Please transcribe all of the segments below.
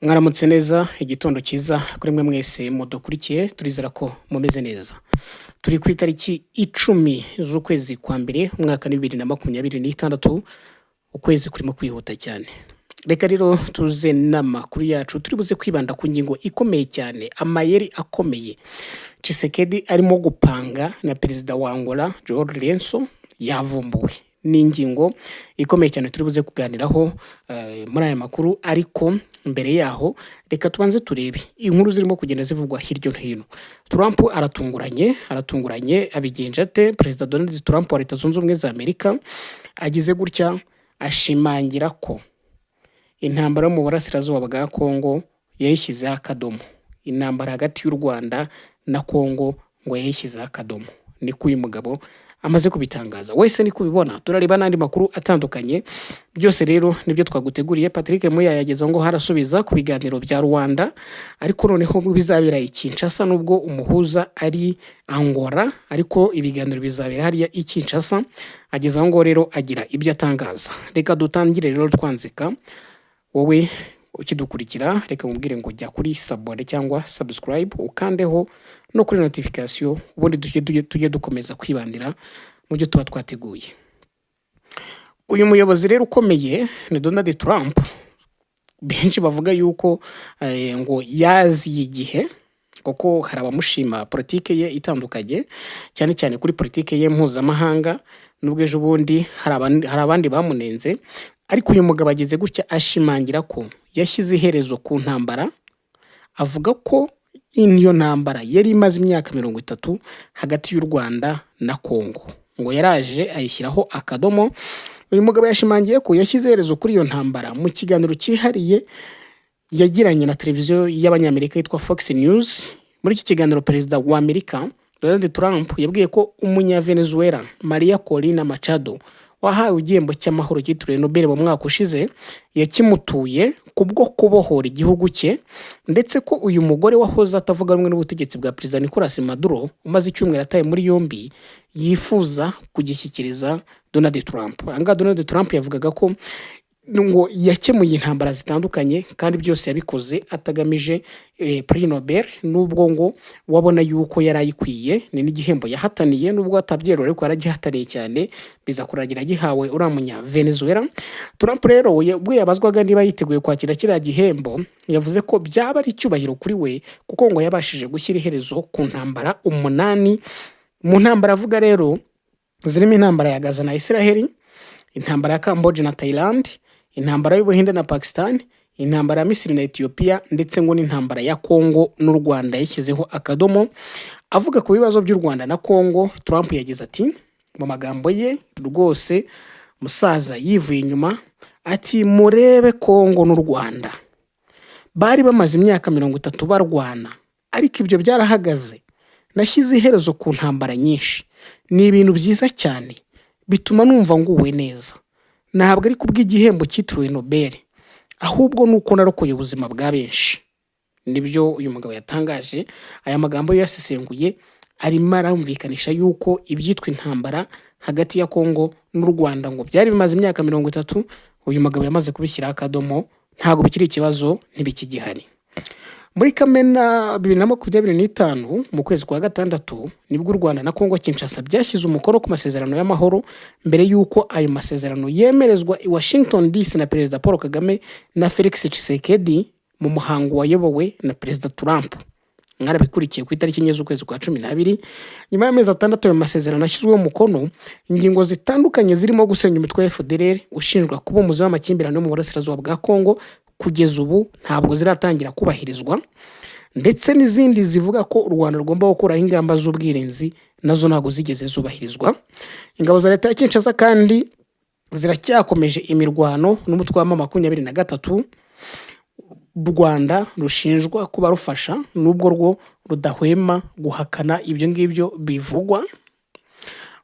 Mwaramutse neza, igitondo cyiza kuri mwe mwese mudukurikiye, turizera ko mumeze neza. Turi ku itariki 10 z'ukwezi kwa mbere, umwaka ni 2026, ukwezi kurimo kwihuta cyane. Reka rero tuze n'amakuru yacu, turi buze kwibanda ku ngingo ikomeye cyane, amayeri akomeye Tshisekedi arimo gupanga na perezida wa Angola João Lourenço yavumbuwe. Ni ingingo ikomeye cyane turi buze kuganiraho muri aya makuru, ariko mbere yaho reka tubanze turebe inkuru zirimo kugenda zivugwa hirya no hino. Trump aratunguranye, aratunguranye abigenje ate? Perezida Donald Trump wa Leta Zunze Ubumwe za Amerika agize gutya ashimangira ko intambara yo mu burasirazuba bwa Kongo yayishyizeho akadomo. Intambara hagati y'u Rwanda na Kongo ngo yayishyizeho akadomo. Niko uyu mugabo amaze kubitangaza. Wese niko ubibona. Turareba n'andi makuru atandukanye. Byose rero nibyo twaguteguriye. Patrick Muya yageze ngo harasubiza ku biganiro bya Rwanda, ariko noneho bizabera i Kinshasa nubwo umuhuza ari Angola, ariko ibiganiro bizabera hariya i Kinshasa. Ageze aho ngo rero agira ibyo atangaza. Reka dutangire rero twanzika. Wowe ukidukurikira, reka mubwire ngo jya kuri s'abonner cyangwa subscribe, ukandeho no kuri notification, ubundi tujye dukomeza kwibandira mu byo tuba twateguye. Uyu muyobozi rero ukomeye ni Donald Trump, benshi bavuga yuko ngo yaziye igihe, kuko hari abamushima politike ye itandukanye, cyane cyane kuri politike ye mpuzamahanga, nubwo ejo bundi hari abandi bamunenze, ariko uyu mugabo ageze gutya ashimangira ko yashyize iherezo ku ntambara, avuga ko iyo ntambara yari imaze imyaka 30 hagati y'u Rwanda na Kongo. Ngo yaraje ayishyiraho akadomo. Uyu mugabo yashimangiye ko yashyize iherezo kuri iyo ntambara mu kiganiro cyihariye yagiranye na televiziyo y'Abanyamerika yitwa Fox News. Muri iki kiganiro, perezida wa Amerika Donald Trump yabwiye ko Umunyavenezuela Maria Corina Machado, wahawe igihembo cy'amahoro cyitiriwe Nobel mu mwaka ushize, yakimutuye kubwo kubohora igihugu cye, ndetse ko uyu mugore wahoze atavuga rumwe n'ubutegetsi bwa perezida Nicolas Maduro, umaze icyumweru atawe muri yombi, yifuza kugishyikiriza Donald Trump. Aha ngaha Donald Trump yavugaga ko ngo yakemuye intambara zitandukanye, kandi byose yabikoze atagamije Prix Nobel, nubwo ngo wabona yuko yari ayikwiye, ni n'igihembo yahataniye, nubwo atabyerura ariko yaragihataniye cyane, biza kurangira agihawe uriya munya Venezuela. Trump rero ubwo yabazwaga niba yiteguye kwakira kiriya gihembo, yavuze ko byaba ari icyubahiro kuri we, kuko ngo yabashije gushyira iherezo ku ntambara umunani. Mu ntambara avuga rero zirimo intambara ya Gaza na Israel, intambara ya Cambodge na Thailand, intambara y'Ubuhinde na Pakistan, intambara ya Misiri na Ethiopia, ndetse ngo n'intambara ya Congo n'u Rwanda yashyizeho akadomo. Avuga ku bibazo by'u Rwanda na Congo, Trump yagize ati, mu magambo ye rwose musaza yivuye inyuma, ati: "Murebe Congo n'u Rwanda, bari bamaze imyaka 30 barwana, ariko ibyo byarahagaze. Nashyize iherezo ku ntambara nyinshi, ni ibintu byiza cyane, bituma numva nguwe neza. Ntabwo ari kubw'igihembo cyitiriwe Nobel, ahubwo ni uko narokoye ubuzima bwa benshi." Nibyo uyu mugabo yatangaje. Aya magambo yo yasesenguye arimo arumvikanisha yuko ibyitwa intambara hagati ya Congo n'u Rwanda ngo byari bimaze imyaka 30, uyu mugabo yamaze kubishyiraho akadomo, ntabwo bikiri ikibazo, ntibikigihari. Muri Kamena 2025, mu kwezi kwa gatandatu, nibwo u Rwanda na Congo Kinshasa byashyize umukono ku masezerano y'amahoro, mbere y'uko ayo masezerano yemerezwa i Washington DC na Perezida Paul Kagame na Felix Tshisekedi mu muhango wayobowe na Perezida Trump. Mwarabikurikiye ku itariki 4 z'ukwezi kwa 12. Nyuma y'amezi 6 ayo masezerano ashyizweho umukono, ingingo zitandukanye zirimo gusenya umutwe wa FDLR ushinjwa kuba umuzi w'amakimbirane yo mu burasirazuba bwa Congo, kugeza ubu ntabwo ziratangira kubahirizwa, ndetse n'izindi zivuga ko u Rwanda rugomba gukuraho ingamba z'ubwirinzi nazo ntabwo zigeze zubahirizwa. Ingabo za leta ya Kinshasa kandi ziracyakomeje imirwano n'umutwe wa M23 u Rwanda rushinjwa kuba rufasha, nubwo rwo rudahwema guhakana ibyo ngibyo bivugwa.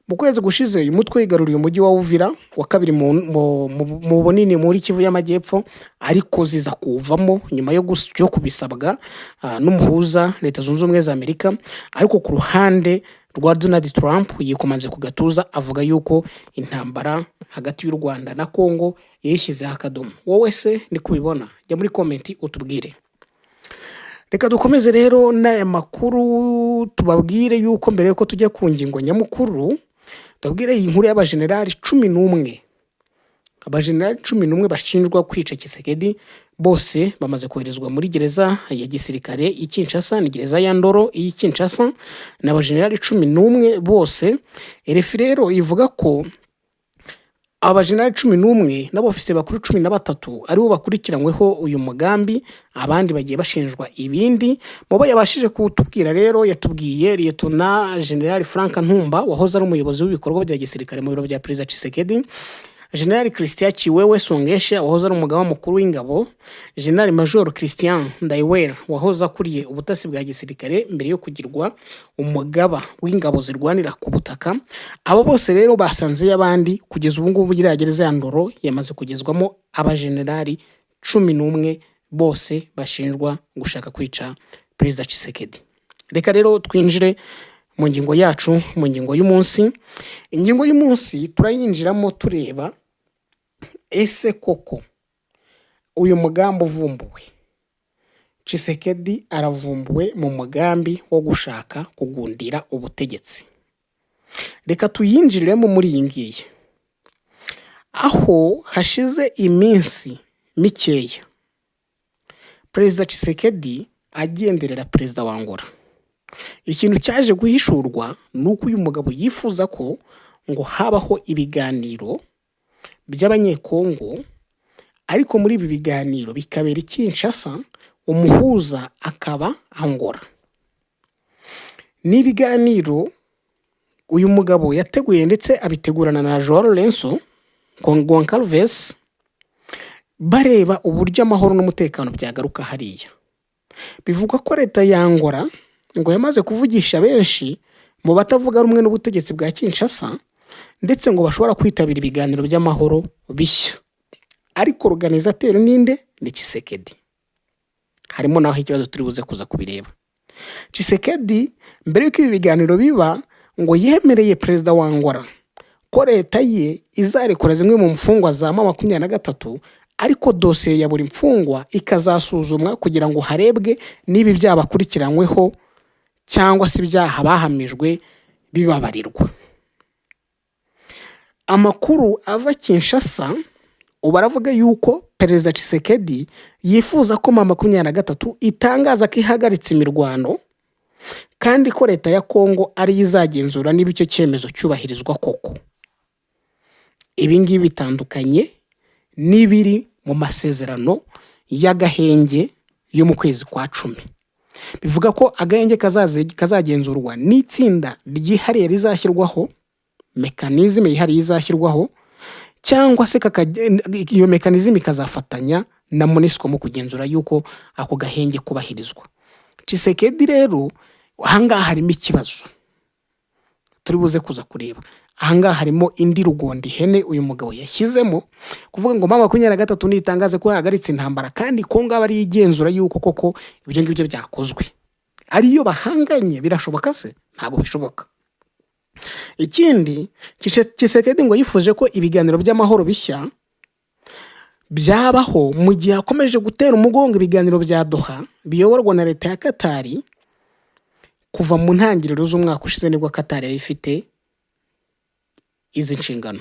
Mu kwezi gushize uyu mutwe wigaruriye umujyi wa Uvira wa kabiri mu bunini muri Kivu y'Amajyepfo, ariko ziza kuwuvamo nyuma yo kubisabwa n'umuhuza Leta Zunze Ubumwe za Amerika. Ariko ku ruhande rwa Donald Trump yikomanze ku gatuza, avuga yuko intambara hagati y'u Rwanda na Congo yayishyizeho akadomo. Wowe se ni kubibona? Jya muri comment utubwire. Reka dukomeze rero n'aya makuru, tubabwire yuko mbere yuko tujya ku ngingo nyamukuru, tubabwire iyi nkuru y'abajenerali 11. Abajenerali 11 bashinjwa kwica Tshisekedi bose bamaze koherezwa muri gereza ya gisirikare i Kinshasa, ni gereza ya Ndolo y'i Kinshasa. Ni abajenerali 11 bose. RFI rero ivuga ko abajenerali 11 n'abofisiye bakuru 13 aribo bakurikiranyweho uyu mugambi, abandi bagiye bashinjwa ibindi. Mu bo yabashije kutubwira rero, yatubwiye Liyetona General Frank Ntumba wahoze ari umuyobozi w'ibikorwa bya gisirikare mu biro bya Perezida Tshisekedi, General Christian Tshiwewe Songesha wahoze ari umugaba mukuru w'ingabo, General Major Christian Ndaywel wahoze akuriye ubutasi bwa gisirikare mbere yo kugirwa umugaba w'ingabo zirwanira ku butaka. Abo bose rero basanzeyo abandi. Kugeza ubu ngubu iriya gereza ya Ndolo yamaze kugezwamo abajenerali 11 bose bashinjwa gushaka kwica Perezida Tshisekedi. Reka rero twinjire mu ngingo yacu, mu ngingo y'umunsi. Ingingo y'umunsi turayinjiramo tureba: ese koko uyu mugambi uvumbuwe, Tshisekedi aravumbuwe mu mugambi wo gushaka kugundira ubutegetsi? Reka tuyinjiriremo muri iyi ngiyi, aho hashize iminsi mikeya Perezida Tshisekedi agenderera Perezida wa Angola. Ikintu cyaje guhishurwa ni uko uyu mugabo yifuza ko ngo habaho ibiganiro by'Abanyekongo, ariko muri ibi biganiro bikabera i Kinshasa, umuhuza akaba Angola. Ni ibiganiro uyu mugabo yateguye, ndetse abitegurana na João Lourenço Goncalves, bareba uburyo amahoro n'umutekano byagaruka hariya. Bivugwa ko leta ya Angola ngo yamaze kuvugisha benshi mu batavuga rumwe n'ubutegetsi bwa Kinshasa, ndetse ngo bashobora kwitabira ibiganiro by'amahoro bishya. Ariko organisateur ninde? Ni Tshisekedi. Harimo naho ikibazo, turi buze kuza kubireba. Tshisekedi mbere y'uko ibi biganiro biba, ngo yemereye Perezida wa Angola ko leta ye izarekura zimwe mu mfungwa za M23, ariko dosiye ya buri mfungwa ikazasuzumwa kugira ngo harebwe niba ibyaha bakurikiranyweho cyangwa se ibyaha bahamijwe bibabarirwa. Amakuru ava Kinshasa ubu aravuga yuko Perezida Tshisekedi yifuza ko M23 itangaza ko ihagaritse imirwano, kandi ko leta ya Kongo ariyo izagenzura niba icyo cyemezo cyubahirizwa koko. Ibi ngibi bitandukanye n'ibiri mu masezerano y'agahenge yo mu kwezi kwa 10. Bivuga ko agahenge kazagenzurwa n'itsinda ryihariye rizashyirwaho, mécanisme yihariye izashyirwaho, cyangwa se iyo mécanisme ikazafatanya na MONUSCO mu kugenzura yuko ako gahenge kubahirizwa. Tshisekedi rero ahangaha harimo ikibazo turi buze kuza kureba. Ahangaha harimo indi rugondo ihene uyu mugabo yashyizemo, kuvuga ngo M23 nitangaze ko yahagaritse intambara, kandi Kongo aba ariyo igenzura yuko koko ibyo ngibyo byakozwe, ariyo bahanganye. Birashoboka se? Ntabwo bishoboka. Ikindi, Tshisekedi ngo yifuje ko ibiganiro by'amahoro bishya byabaho mu gihe akomeje gutera umugongo ibiganiro bya Doha biyoborwa na leta ya Katari. Kuva mu ntangiriro z'umwaka ushize nibwo Katari yari ifite izi nshingano.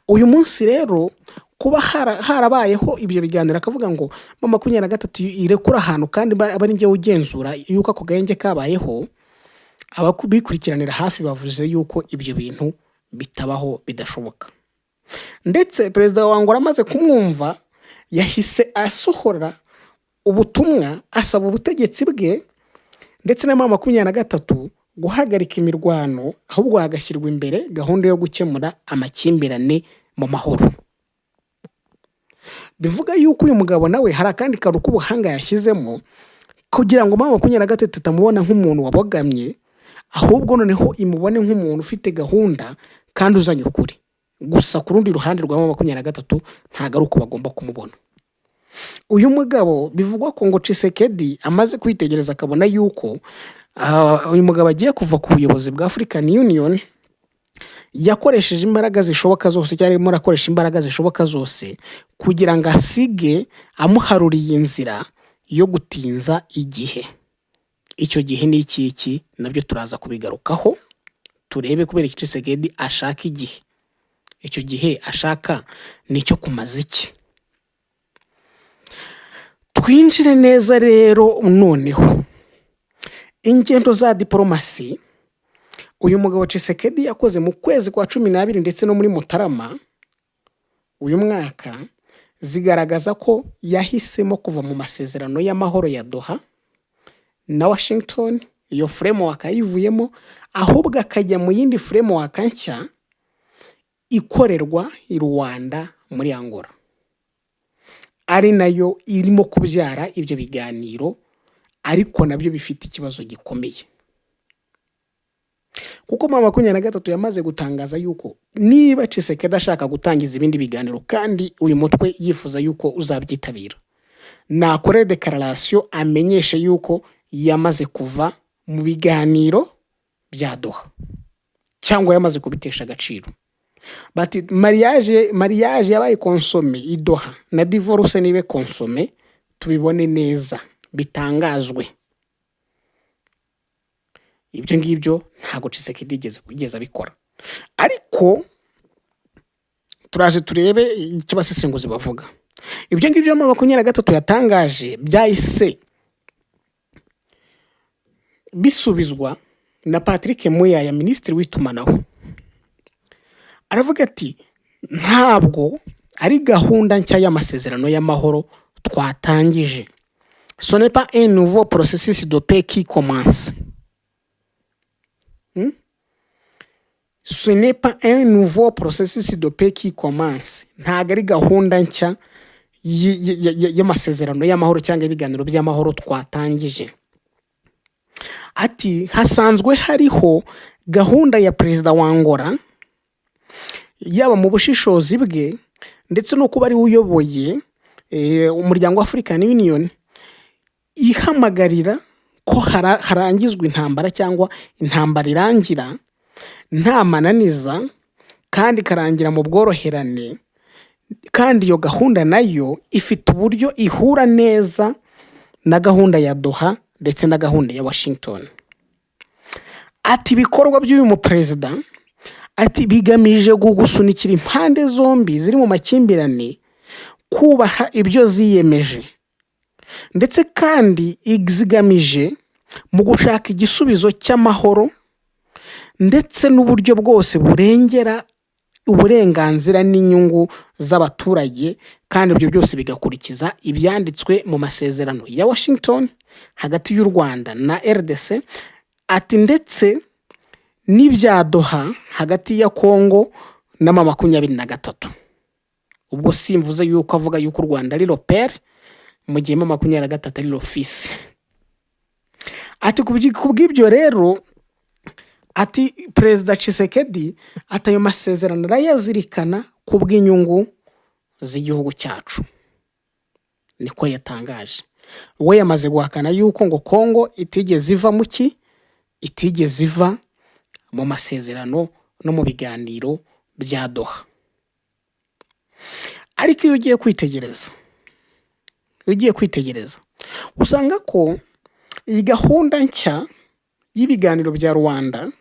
Uyu munsi rero kuba harabayeho ibyo biganiro, akavuga ngo M23 irekura ahantu kandi aba ari njyewe ugenzura yuko ako gahenge kabayeho, ababikurikiranira hafi bavuze yuko ibyo bintu bitabaho, bidashoboka. Ndetse Perezida wa Angola amaze kumwumva yahise asohora ubutumwa asaba ubutegetsi bwe ndetse na M23 guhagarika imirwano, ahubwo hagashyirwa imbere gahunda yo gukemura amakimbirane mu mahoro. Bivuga yuko uyu mugabo nawe hari akandi kantu k'ubuhanga yashyizemo kugira ngo M23 itamubona nk'umuntu wabogamye, ahubwo noneho imubone nk'umuntu ufite gahunda kandi uzanye ukuri. Gusa ku rundi ruhande rwa M23 ntabwo ari uko bagomba kumubona. Uyu mugabo bivugwa ko ngo Tshisekedi amaze kwitegereza akabona yuko Uyu mugabo agiye kuva ku buyobozi bwa African Union, yakoresheje imbaraga zishoboka zose, cyangwa arimo arakoresha imbaraga zishoboka zose kugira ngo asige amuharuriye inzira yo gutinza igihe. Icyo gihe ni iki? Nabyo turaza kubigarukaho, turebe kubera iki Tshisekedi ashaka igihe. Icyo gihe ashaka ni icyo kumaza iki? Twinjire neza rero noneho ingendo za diporomasi uyu mugabo Tshisekedi yakoze mu kwezi kwa 12 ndetse no muri Mutarama uyu mwaka, zigaragaza ko yahisemo kuva mu masezerano y'amahoro ya Doha na Washington. Iyo framework ayivuyemo, ahubwo akajya mu yindi framework nshya ikorerwa i Luanda muri Angola, ari nayo irimo kubyara ibyo biganiro, ariko nabyo bifite ikibazo gikomeye, kuko M23 yamaze gutangaza yuko niba Tshisekedi ashaka gutangiza ibindi biganiro kandi uyu mutwe yifuza yuko uzabyitabira, nakore déclaration amenyeshe yuko yamaze kuva mu biganiro bya Doha cyangwa yamaze kubitesha agaciro. Bati mariage yabaye consommée i Doha, na divorce nibe consommée, tubibone neza, bitangazwe. Ibyo ngibyo ntabwo Tshisekedi yigeze abikora, ariko turaje turebe icyo abasesenguzi bavuga. Ibyo ngibyo M23 yatangaje byahise bisubizwa na Patrick Muyaya, minisitiri w'itumanaho. Aravuga ati: "Ntabwo ari gahunda nshya y'amasezerano y'amahoro twatangije. Ce n'est pas un nouveau processus de paix qui commence. Ce n'est pas un nouveau processus de paix qui commence." Ntabwo ari gahunda nshya y'amasezerano y'amahoro cyangwa ibiganiro by'amahoro twatangije. Ati: "Hasanzwe hariho gahunda ya perezida wa Angola, yaba mu bushishozi bwe ndetse no kuba ariwe uyoboye umuryango wa African Union, ihamagarira ko harangizwa intambara cyangwa intambara irangira nta mananiza kandi ikarangira mu bworoherane. Kandi iyo gahunda nayo ifite uburyo ihura neza na gahunda ya Doha ndetse na gahunda ya Washington." Ati: "Ibikorwa by'uyu muperezida," ati, "bigamije gusunikira impande zombi ziri mu makimbirane kubaha ibyo ziyemeje, ndetse kandi zigamije mu gushaka igisubizo cy'amahoro ndetse n'uburyo bwose burengera uburenganzira n'inyungu z'abaturage, kandi ibyo byose bigakurikiza ibyanditswe mu masezerano ya Washington hagati y'u Rwanda na RDC," ati, "ndetse n'ibya Doha hagati ya Congo na M23." Ubwo simvuze yuko avuga yuko u Rwanda ari le père mu gihe M23 ari le fils. Ati: "Ku bw'ibyo rero," ati, "Perezida Tshisekedi," ati, "ayo masezerano arayazirikana ku bw'inyungu z'igihugu cyacu." Niko yatangaje. We yamaze guhakana yuko ngo Kongo itigeze iva mu ki, itigeze iva mu masezerano no mu biganiro bya Doha. Ariko iyo ugiye kwitegereza usanga ko iyi gahunda nshya y'ibiganiro bya Luanda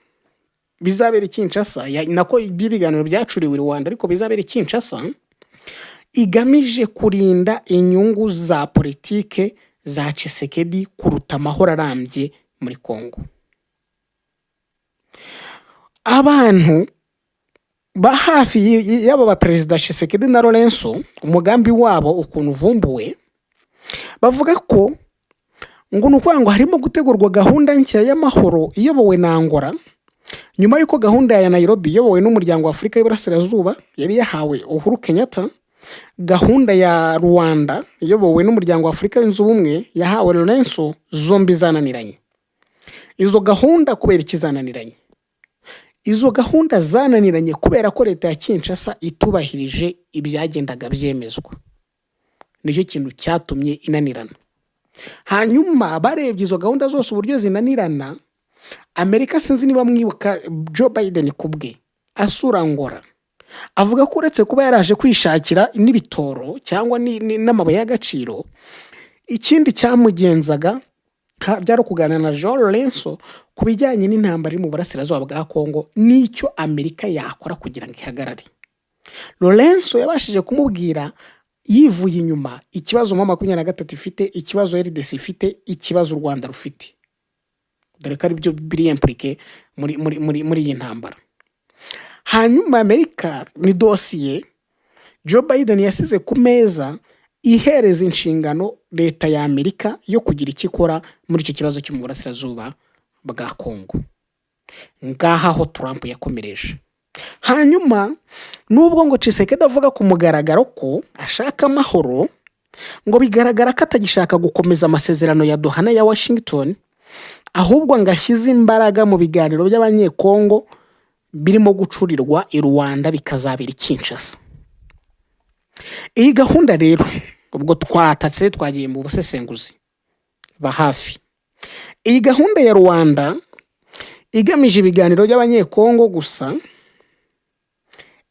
bizabera i Kinshasa, nako by'ibiganiro byacuriwe i Luanda ariko bizabera i Kinshasa, igamije kurinda inyungu za politike za Tshisekedi kuruta amahoro arambye muri Congo. Abantu ba hafi y'aba baperezida Tshisekedi na Lourenço, umugambi wabo ukuntu uvumbuwe, bavuga ko ngo ni ukuvuga ngo harimo gutegurwa gahunda nshya y'amahoro iyobowe na Angola, nyuma y'uko gahunda ya Nairobi iyobowe n'umuryango wa Afurika y'Iburasirazuba yari yahawe Uhuru Kenyatta, gahunda ya Luanda iyobowe n'umuryango wa Afurika Yunze Ubumwe yahawe Lourenço, zombi zananiranye. Izo gahunda kubera iki zananiranye? Izo gahunda zananiranye kubera ko leta ya Kinshasa itubahirije ibyagendaga byemezwa. Nicyo kintu cyatumye inanirana. Hanyuma barebye izo gahunda zose uburyo zinanirana. Amerika, sinzi niba mwibuka Joe Biden ku bwe asura Angola, avuga ko uretse kuba yaraje kwishakira n'ibitoro cyangwa n'amabuye y'agaciro, ikindi cyamugenzaga byari ukuganira na João Lourenço ku bijyanye n'intambara iri mu burasirazuba bwa Kongo n'icyo Amerika yakora kugira ngo ihagarare. Lourenço yabashije kumubwira yivuye inyuma ikibazo M23 ifite, ikibazo RDC ifite, ikibazo u Rwanda rufite, dore ko aribyo biri impliqué muri iyi ntambara. Hanyuma Amerika ni dosiye Joe Biden yasize ku meza, ihereza inshingano leta ya Amerika yo kugira icyo ikora muri icyo kibazo cyo mu burasirazuba bwa Kongo. Ngaha aho Trump yakomereje. Hanyuma nubwo ngo Tshisekedi avuga ku mugaragaro ko ashaka amahoro, ngo bigaragara ko atagishaka gukomeza amasezerano ya Doha n'aya Washington, ahubwo ngo ashyize imbaraga mu biganiro by'Abanyekongo birimo gucurirwa i Rwanda, bikazabera i Kinshasa. Iyi gahunda rero, ubwo twatatse, twagiye mu busesenguzi ba hafi, iyi gahunda ya Rwanda igamije ibiganiro by'Abanyekongo gusa,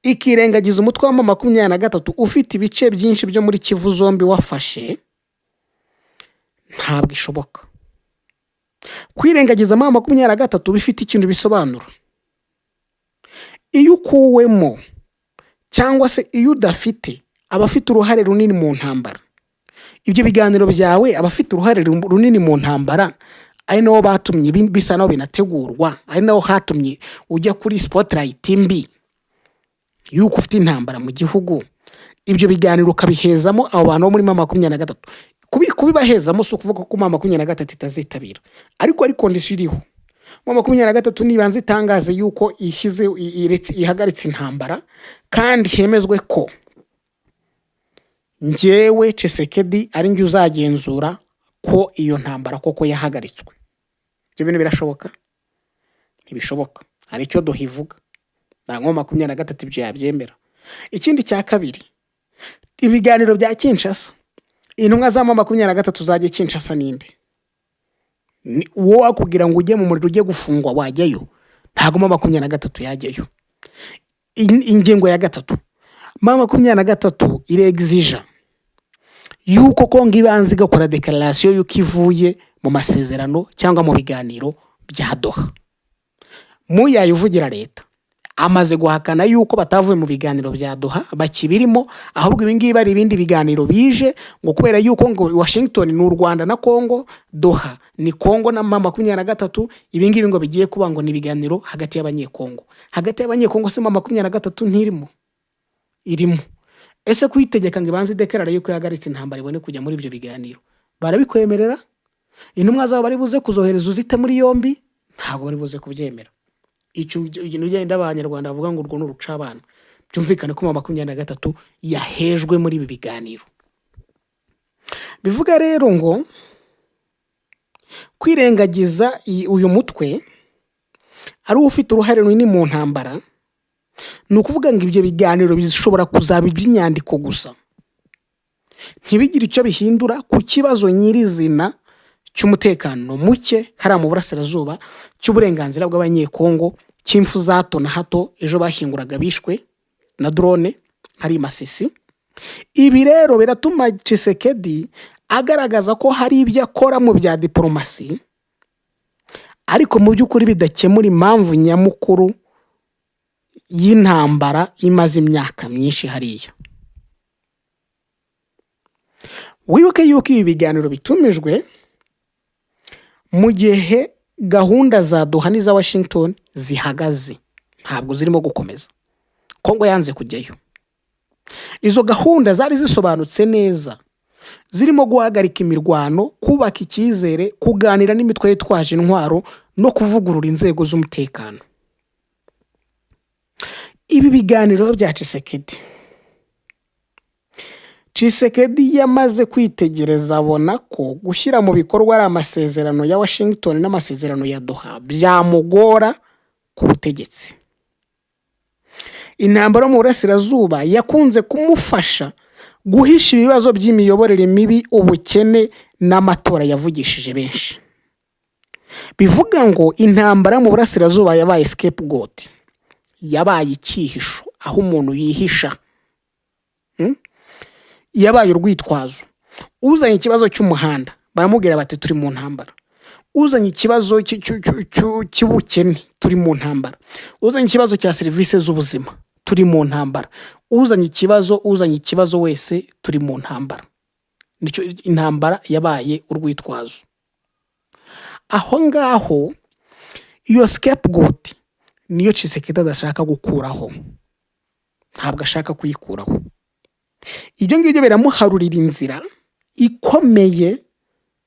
ikirengagiza umutwe wa M23 ufite ibice byinshi byo muri Kivu zombi wafashe, ntabwo ishoboka. Kwirengagiza M23 bifite ikintu bisobanura. Iyo ukuwemo cyangwa se iyo udafite abafite uruhare runini mu ntambara, ibyo biganiro byawe, abafite uruhare runini mu ntambara, ari nabo batumye bisa naho binategurwa, ari naho hatumye ujya kuri spotlight mbi yuko ufite intambara mu gihugu, ibyo biganiro ukabihezamo abo bantu bo muri M23. Kubibahezamo si ukuvuga ko M23 itazitabira, ariko ari condition iriho. M23 nibanza itangaze yuko ishyize iretse, ihagaritse intambara, kandi hemezwe ko njyewe Tshisekedi ari njye uzagenzura ko iyo ntambara koko yahagaritswe. Ibyo bintu birashoboka? Ntibishoboka. Hari icyo Doha ivuga, ntabwo M23 ibyo yabyemera. Ikindi cya kabiri, ibiganiro bya Kinshasa, intumwa za M23 zajya Kinshasa ninde? Wowe wakubwira ngo ujye mu muriro, ujye gufungwa, wajyayo? Ntabwo M23 yajyayo. Ingingo ya gatatu, M23 irexija yuko Kongo ibanza igakora déclaration y'uko ivuye mu masezerano cyangwa mu biganiro bya Doha. Muyaye uvugira leta amaze guhakana yuko batavuye mu biganiro bya Doha, bakibirimo, ahubwo ibi ngibi ari ibindi biganiro bije ngo kubera yuko ngo Washington ni u Rwanda na Kongo, Doha ni Kongo na M23, ibi ngibi ngo bigiye kuba ngo ni ibiganiro hagati y'Abanyekongo. Hagati y'Abanyekongo se M23 ntirimo? Irimo. Ese kuyitegeka ngo ibanze ideclare yuko yahagaritse intambara ibone kujya muri ibyo biganiro, barabikwemerera? Intumwa zabo bari buze kuzohereza uzite muri yombi? Ntabwo bari buze kubyemera. Icyo ibintu byenda Abanyarwanda bavuga ngo urwo ni urucabana. Byumvikane ko M23 yahejwe muri ibi biganiro. Bivuga rero ngo kwirengagiza uyu mutwe ari uwo ufite uruhare runini mu ntambara, ni ukuvuga ngo ibyo biganiro bishobora kuzaba iby'inyandiko gusa, ntibigire icyo bihindura ku kibazo nyirizina cy'umutekano muke hariya mu burasirazuba, cy'uburenganzira bw'Abanyekongo, cy'impfu za hato na hato. Ejo bashyinguraga bishwe na drone hari i Masisi. Ibi rero biratuma Tshisekedi agaragaza ko hari ibyo akora mu bya diporomasi, ariko mu by'ukuri bidakemura impamvu nyamukuru y'intambara imaze imyaka myinshi hariya. Wibuke yuko ibi biganiro bitumijwe mu gihe gahunda za Doha n'iza Washington zihagaze, ntabwo zirimo gukomeza. Kongo yanze kujyayo. Izo gahunda zari zisobanutse neza, zirimo guhagarika imirwano, kubaka icyizere, kuganira n'imitwe yitwaje intwaro no kuvugurura inzego z'umutekano. Ibi biganiro bya Tshisekedi, Tshisekedi yamaze kwitegereza abona ko gushyira mu bikorwa ari amasezerano ya Washington n'amasezerano ya Doha byamugora ku butegetsi. Intambara yo mu burasirazuba yakunze kumufasha guhisha ibibazo by'imiyoborere mibi, ubukene n'amatora yavugishije benshi. Bivuga ngo intambara mu burasirazuba yabaye scapegoat, yabaye icyihisho aho umuntu yihisha. Yabaye urwitwazo. Uzanye ikibazo cy'umuhanda baramubwira bati: "Turi mu ntambara." Uzanye ikibazo cy'ubukene: "Turi mu ntambara." Uzanye ikibazo cya serivisi z'ubuzima: "Turi mu ntambara." Uzanye ikibazo wese: "Turi mu ntambara." Nicyo intambara yabaye urwitwazo aho ngaho. Iyo scapegoat niyo Tshisekedi adashaka gukuraho, ntabwo ashaka kuyikuraho. Ibyo ngibyo biramuharurira inzira ikomeye,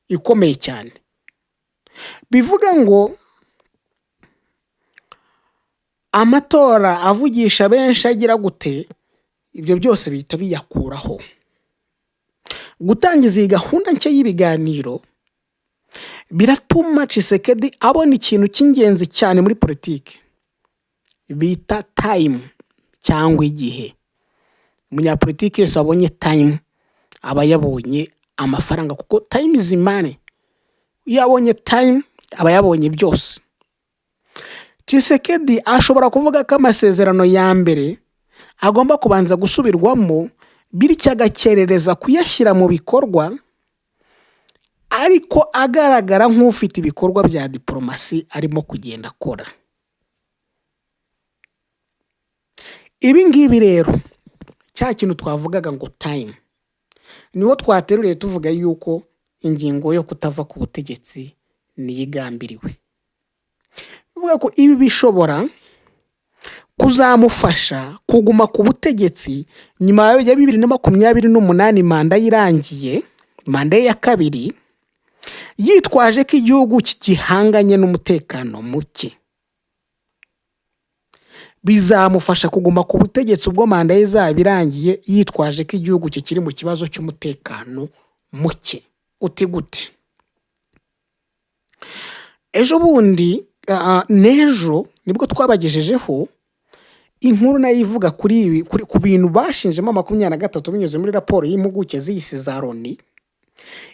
ikomeye cyane. Bivuga ngo amatora avugisha benshi agira gute, ibyo byose bihita biyakuraho. Gutangiza iyi gahunda nshya y'ibiganiro biratuma Tshisekedi abona ikintu cy'ingenzi cyane muri politiki bita time cyangwa igihe. Umunyapolitiki wese wabonye time aba yabonye amafaranga, kuko time is money. Iyo abonye time aba yabonye byose. Tshisekedi ashobora kuvuga ko amasezerano ya mbere agomba kubanza gusubirwamo, bityo agakerereza kuyashyira mu bikorwa, ariko agaragara nk'ufite ibikorwa bya diporomasi arimo kugenda akora. Ibi ngibi rero, cya kintu twavugaga ngo time, niho twateruriye tuvuga yuko ingingo yo kutava ku butegetsi niyo igambiriwe. Bivuga ko ibi bishobora kuzamufasha kuguma ku butegetsi nyuma ya 2028, manda ye irangiye, manda ye ya kabiri, yitwaje ko igihugu gihanganye n'umutekano muke. Bizamufasha kuguma ku butegetsi ubwo manda ye izaba irangiye, yitwaje ko igihugu kikiri mu kibazo cy'umutekano muke. Uti gute? Ejo bundi, n'ejo nibwo twabagejejeho inkuru nayo ivuga kuri ibi, ku bintu bashinjemo 23 binyuze muri raporo y'impuguke z'isi za Loni,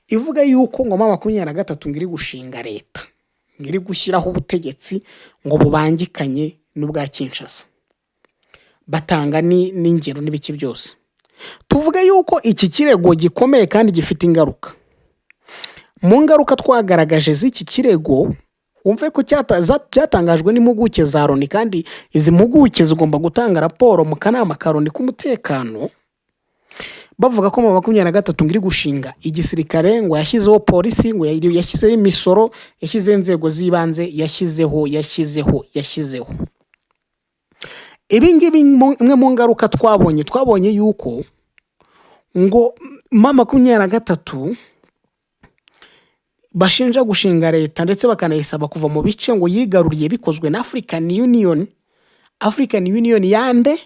ivuga yuko ngo M23 ngo iri gushinga leta, ngo iri gushyiraho ubutegetsi ngo bubangikanye n'ubwa Kinshasa, batanga n'ingero n'ibiki byose. Tuvuge yuko iki kirego gikomeye kandi gifite ingaruka. Mu ngaruka twagaragaje z'iki kirego, wumve ko byatangajwe n'impuguke za Loni, kandi izi mpuguke zigomba gutanga raporo mu kanama ka Loni k'umutekano, bavuga ko M23 ngo iri gushinga igisirikare, ngo yashyizeho polisi, ngo yashyizeho imisoro, yashyizeho inzego z'ibanze, yashyizeho, yashyizeho, yashyizeho. Ibi ngibi, imwe mu ngaruka twabonye yuko ngo M23 bashinja gushinga leta, ndetse bakanayisaba kuva mu bice ngo yigaruriye bikozwe na African Union. African Union yande?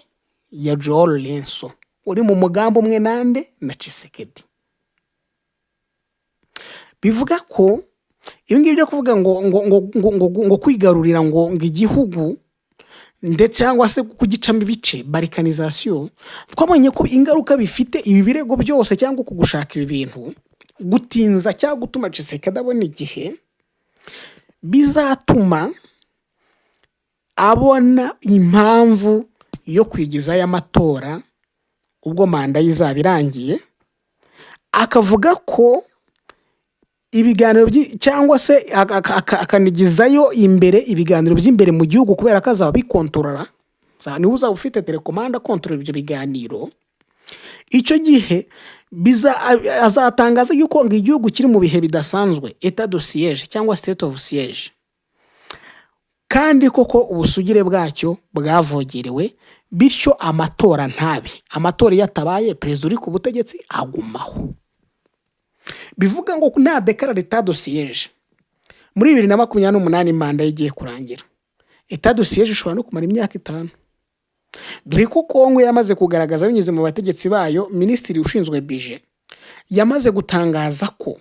Ya João Lourenço, uri mu mugambi umwe nande? Na Tshisekedi. Bivuga ko ibi ngibi byo kuvuga ngo kwigarurira ngo igihugu ndetse cyangwa se kugicamo ibice, balkanisation, twabonye ko ingaruka bifite ibi birego byose cyangwa ku gushaka ibi bintu gutinza cyangwa gutuma Tshisekedi abona igihe, bizatuma abona impamvu yo kwigizayo amatora ubwo manda ye izaba irangiye, akavuga ko ibiganiro cyangwa se akanigizayo imbere ibiganiro by'imbere mu gihugu, kubera ko azaba abikontorora, niwe uzaba ufite télécommande akontorora ibyo biganiro. Icyo gihe azatangaza yuko ngo igihugu kiri mu bihe bidasanzwe, état de siège cyangwa state of siège, kandi koko ubusugire bwacyo bwavogerewe, bityo amatora ntabe. Amatora iyo atabaye, perezida uri ku butegetsi agumaho. Bivuga ngo nadéclara état de siège muri 2028, manda ye igiye kurangira, état de siège ishobora no kumara imyaka 5, dore ko Kongo yamaze kugaragaza binyuze mu bategetsi bayo, minisitiri ushinzwe budget yamaze gutangaza ko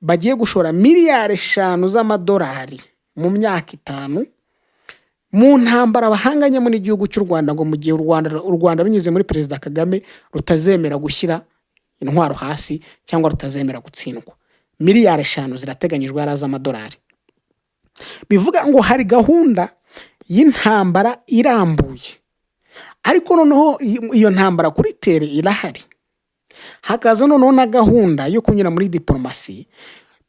bagiye gushora miliyari 5 z'amadolari mu myaka 5 mu ntambara bahanganyemo n'igihugu cy'u Rwanda, ngo mu gihe u Rwanda binyuze muri Perezida Kagame rutazemera gushyira intwaro hasi cyangwa rutazemera gutsindwa. Miliyari 5 zirateganyijwe ari z'amadolari. Bivuga ngo hari gahunda y'intambara irambuye, ariko noneho iyo ntambara kuri terrain irahari, hakaza noneho na gahunda yo kunyura muri diporomasi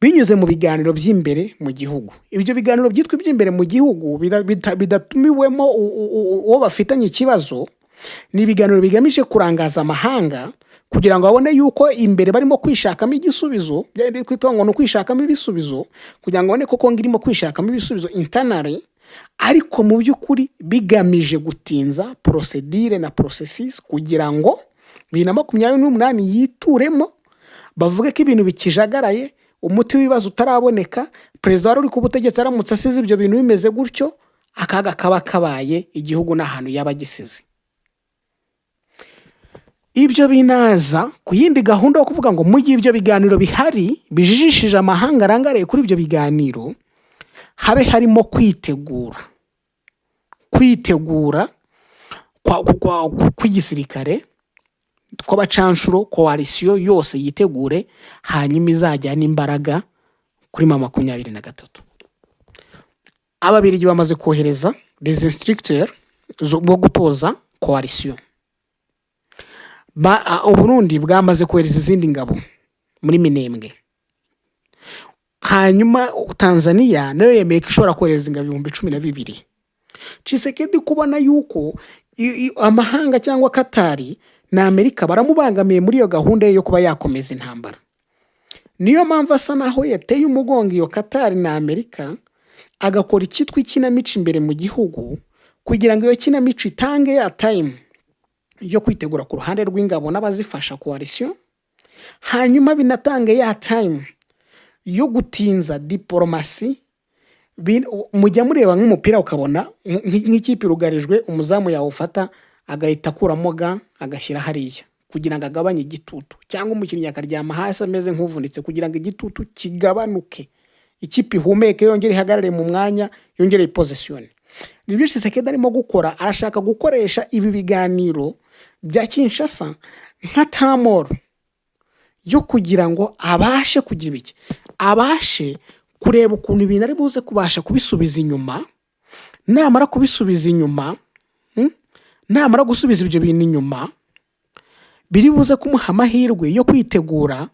binyuze mu biganiro by'imbere mu gihugu. Ibyo biganiro byitwa iby'imbere mu gihugu bidatumiwemo uwo bafitanye ikibazo, ni ibiganiro bigamije kurangaza amahanga kugira ngo babone yuko imbere barimo kwishakamo igisubizo. Byari kwitwa ngo ni ukwishakamo ibisubizo, kugira ngo babone ko Kongo irimo kwishakamo ibisubizo internally, ariko mu by'ukuri bigamije gutinza procédure na processus kugira ngo 2028 yituremo, bavuge ko ibintu bikijagaraye, umuti w'ibibazo utaraboneka. Perezida wari uri ku butegetsi aramutse asize ibyo bintu bimeze gutyo, akaga kaba kabaye igihugu n'ahantu yaba agisize. Ibyo binaza ku yindi gahunda yo kuvuga ngo mu gihe ibyo biganiro bihari bijijishije amahanga arangariye kuri ibyo biganiro, habe harimo kwitegura kw'igisirikare, kw'abacanshuro, coalition yose yitegure, hanyuma izajyana imbaraga kuri M23. Ababirigi bamaze kohereza les instructeurs bo gutoza coalition. Uburundi bwamaze kohereza izindi ngabo muri Minembwe. Hanyuma Tanzania nayo yemeye ko ishobora kohereza ingabo 12,000. Tshisekedi kubona yuko amahanga cyangwa Katari na Amerika baramubangamiye muri iyo gahunda ye yo kuba yakomeza intambara, niyo mpamvu asa naho yateye umugongo iyo Katari na Amerika, agakora icyitwa ikinamico imbere mu gihugu, kugira ngo iyo kinamico itange ya time yo kwitegura ku ruhande rw'ingabo n'abazifasha, coalition, hanyuma binatange ya time yo gutinza diporomasi. Mujya mureba nk'umupira, ukabona nk'ikipe irugarijwe, umuzamu yawufata agahita akuramo ga agashyira hariya kugira ngo agabanye igitutu, cyangwa umukinnyi akaryama hasi ameze nk'uvunitse kugira ngo igitutu kigabanuke, ikipe ihumeke, yongere ihagarare mu mwanya, yongere ipositionne. Nibyo Tshisekedi arimo gukora. Arashaka gukoresha ibi biganiro bya Kinshasa nka tamoro yo kugira ngo abashe kugira iki, abashe kureba ukuntu ibintu ari buze kubasha kubisubiza inyuma. Namara kubisubiza inyuma, namara gusubiza ibyo bintu inyuma, biri buze kumuha amahirwe yo kwitegura,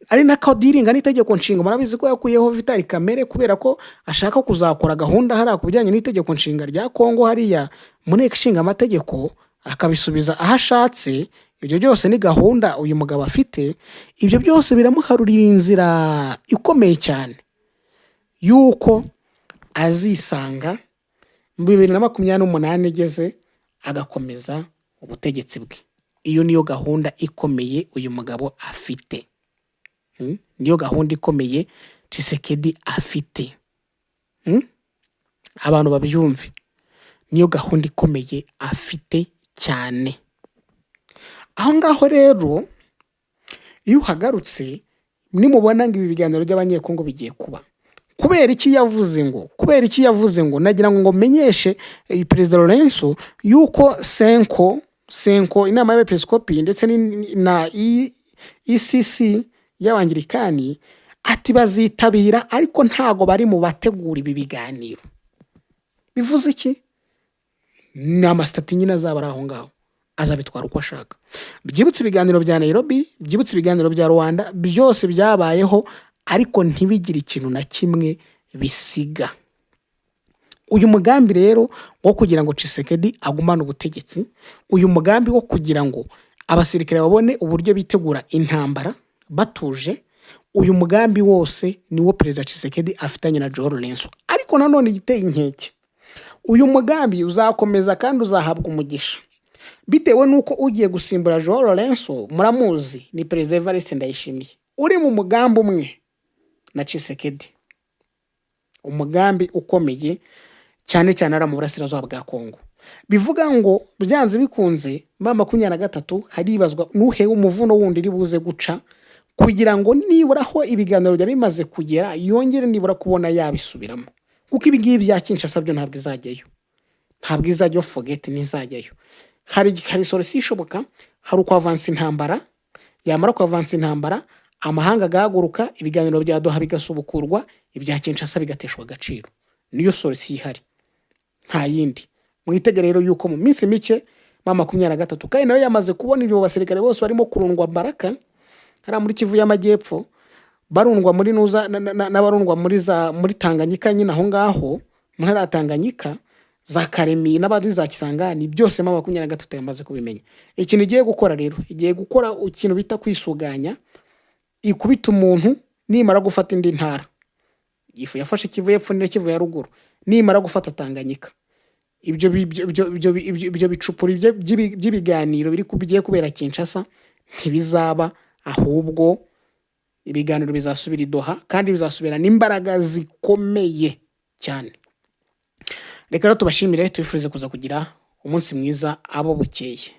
ari nako dealinga n'itegeko nshinga. Murabizi ko yakuyeho Vital Kamerhe kubera ko ashaka kuzakora gahunda hariya ku bijyanye n'itegeko nshinga rya Kongo, hariya mu nteko ishinga amategeko, akabisubiza aho ashatse. Ibyo byose ni gahunda uyu mugabo afite. Ibyo byose biramuharurira inzira ikomeye cyane y'uko azisanga mu 2028 igeze agakomeza ubutegetsi bwe. Iyo niyo gahunda ikomeye uyu mugabo afite. Niyo gahunda ikomeye Tshisekedi afite. Abantu babyumve, niyo gahunda ikomeye afite cyane. Aho ngaho rero iyo uhagarutse, nimubona ngo ibi biganiro by'Abanyekongo bigiye kuba, kubera iki yavuze ngo, kubera iki yavuze ngo nagira ngo menyeshe Perezida Lourenço yuko CENCO, inama y'Abepiskopi, ndetse na ECC y'Abangirikani, ati bazitabira, ariko ntago bari mu bategura ibi biganiro. Bivuze iki? Ni amasitati nyine azaba ari aho ngaho, azabitwara uko ashaka. Byibutse ibiganiro bya Nairobi, byibutse ibiganiro bya Rwanda, byose byabayeho ariko ntibigire ikintu na kimwe bisiga. Uyu mugambi rero wo kugira ngo Tshisekedi agumane ubutegetsi, uyu mugambi wo kugira ngo abasirikare babone uburyo bitegura intambara batuje, uyu mugambi wose niwo Perezida Tshisekedi afitanye na João Lourenço. Ariko nanone igiteye inkeke, uyu mugambi uzakomeza kandi uzahabwa umugisha bitewe n'uko ugiye gusimbura João Lourenço muramuzi, ni Perezida Evariste Ndayishimiye, uri mu mugambi umwe na Tshisekedi, umugambi ukomeye cyane cyane ari mu burasirazuba bwa Kongo. Bivuga ngo byanze bikunze M23 haribazwa nuhe umuvuno wundi iri buze guca kugira ngo nibura aho ibiganiro byari bimaze kugera yongere nibura kubona yabisubiramo, kuko ibi ngibi bya Kinshasa byo ntabwo izajyayo, ntabwo izajyayo, forget, ntizajyayo. Hari solution ishoboka, hari ukwavansa intambara. Yamara kwavansa intambara, amahanga agahaguruka, ibiganiro bya Doha bigasubukurwa, ibya Kinshasa bigateshwa agaciro. Niyo solution ihari, nta yindi. Mwitege rero yuko mu minsi mike M23, kandi nayo yamaze kubona ibyo basirikare bose barimo kurundwa Baraka hariya muri Kivu y'Amajyepfo, barundwa muri nuza n'abarundwa muri Tanganyika nyine, aho ngaho mu ntara ya Tanganyika, za Karemi n'abari za Kisangani, byose M23 yamaze kubimenya. Ikintu igiye gukora rero, igiye gukora ikintu bita kwisuganya, ikubita umuntu nimara gufata indi ntara. Ifu yafashe Kivu y'Epfo n'iyo Kivu ya Ruguru, nimara gufata Tanganyika, ibyo ibyo bicupuri by'ibiganiro bigiye kubera Kinshasa ntibizaba, ahubwo ibiganiro bizasubira i Doha, kandi bizasubira n'imbaraga zikomeye cyane. Reka rero tubashimire, tubifurize kuza kugira umunsi mwiza abo bukeye.